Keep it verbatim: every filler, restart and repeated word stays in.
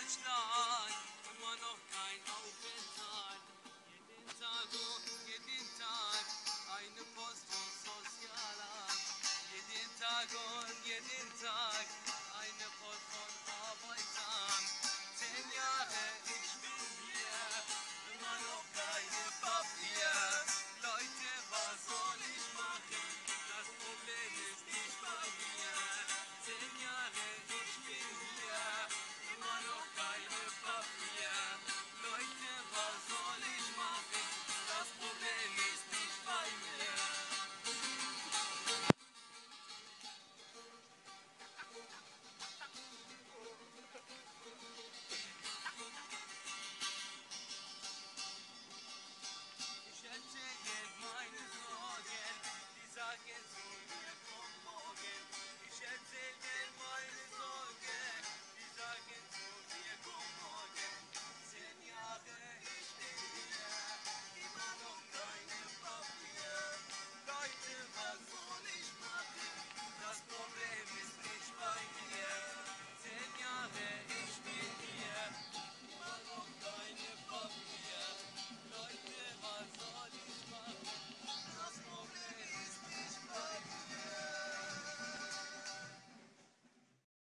Deutschland, immer noch kein Aufenthalt. Jeden Tag, oh, jeden Tag, eine Post von Sozialamt. Jeden Tag und jeden Tag, eine Post von Arbeitsamt.